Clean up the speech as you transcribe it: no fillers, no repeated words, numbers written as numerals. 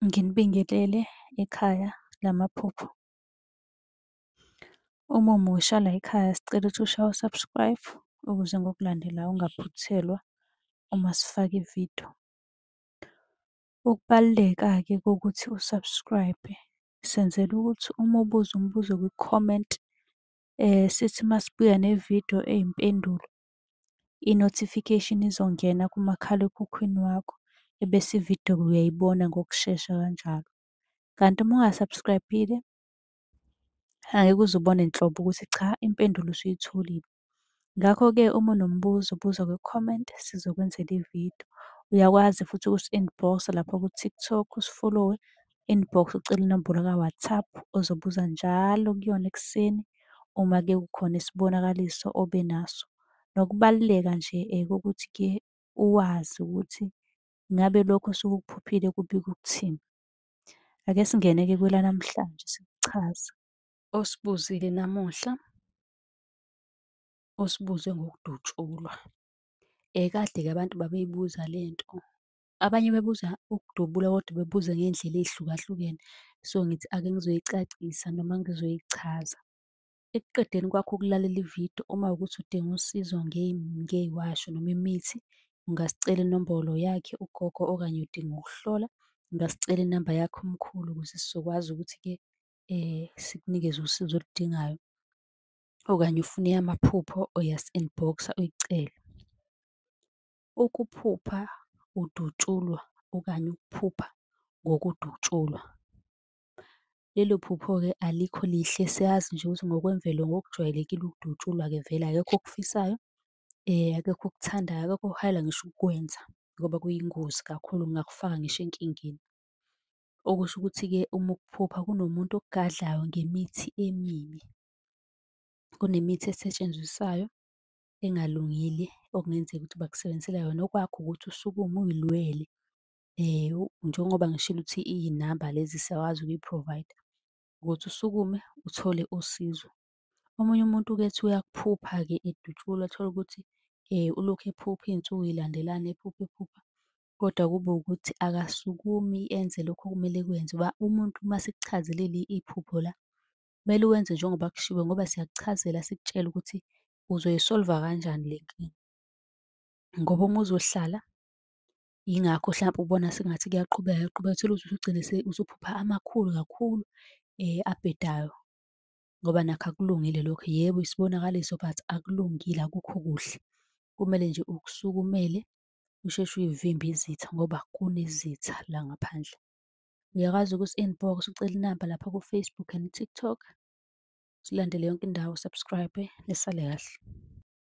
Nginibingelele ekhaya lamaphupho. Uma umusha layikhaya sicela ukuthi ushaye u-subscribe ukuze ngokulandelayo ungaphuthelwa uma sifaka ividiyo. Ukubaluleka-ke kokuthi u-subscribe-e, senzela ukuthi uma ubuza umbuzo kwi-comment, sithi uma sibuya nevidiyo eyimpendulo, i-notification izongena kumakhalekhukhwini wakho, ebese ividiyo uyayibona ngokushesha kanjalo. Kanti uma unga-subscribe-ile, angeke uze ubone nhlobo ukuthi cha impendulo usuyitholile. Ngakho-ke uma unombuzo buza kwi-comment sizokwenzela ividiyo. Uyakwazi futhi ukusi-inbox-a lapha ku-TikTok, usifolowe, inbox ucele inombolo ka-WhatsApp ozobuza njalo kuyona ekuseni uma-ke kukhona isibonakaliso obe naso. Nokubaluleka nje kokuthi-ke uwazi ukuthi ngabe lokhu osuke ukuphuphile kubika ukuthini. Ake singene-ke kwelanamhlanje sikuchaze. Osibuzile namuhla, osibuze ngokudutshulwa. Kade-ke abantu babeyibuza lento, abanye bebuza ukudubula kodwa bebuza ngey'ndlela ey'hlukahlukene. So, ngithi ake ngizoyicacisa noma ngizoyichaza. Ekuqedeni kwakho ukulalela ividiyo, uma kuwukuthi udinga usizo ngey'washo noma imithi, ungasicela inombolo yakhe ugogo okanye udinga ukuhlola, ungasicela inamba yakhe umkhulu ukuze sizokwazi ukuthi-ke sikunikeze usizo oludingayo, okanye ufuna eyamaphupho, uyasi-inbox-a uyicele. Ukuphupha udutshulwa okanye ukuphupha ngokudutshulwa. Lelo phupho-ke alikho lihle, siyazi nje ukuthi ngokwemvelo ngokujwayelekile ukudutshulwa-ke vele akekho okufisayo, akekho okuthandayo, akekho ohayela ngisho ukukwenza ngoba kuyingozi kakhulu kungakufaka ngisho enkingeni. Okusho ukuthi-ke uma ukuphupha kunomuntu okugadlayo ngemithi emibi. Kunemithi esetshenziswayo engalungile okungenzeka ukuthi bakusebenzisela yona. Okwakho ukuthi usukume uy'lwele njengoba ngishilo ukuthi iy'namba lezi siyakwazi ukuyi-provide-a, ukuthi usukume uthole usizo. Omunye umuntu-ke ethi uyakuphupha-ke edutshulwa, athole ukuthi ulokhu ephupha iy'nsuku y'landelana ephupha ephupha, kodwa kube ukuthi akasukumi enze lokhu okumele ekwenze ngoba umuntu uma esekuchazelile iphupho la, kumele wenze njengoba kushiwo ngoba siyakuchazela sikutshele ukuthi uzoyisolva kanjani le nkinga. Ngoba uma uzohlala, yingakho hlampe ubona sengathi kuyaqhubeka kuyaqhubeka, utholukuthi usugcine usuphupha amakhulu kakhulu abhedayo, ngoba nakho akulungile lokho. Yebo, isibonakaliso but akulungile, akukho kuhle. Kumele nje ukusukumele, usheshe uy'vimbe izitha ngoba kunezitha la ngaphandle. Uyakwazi ukusi-inbox-a ucele inamba lapha ku-Facebook and TikTok. Silandele yonke indawo, u-subscribe-e, nisale kahle.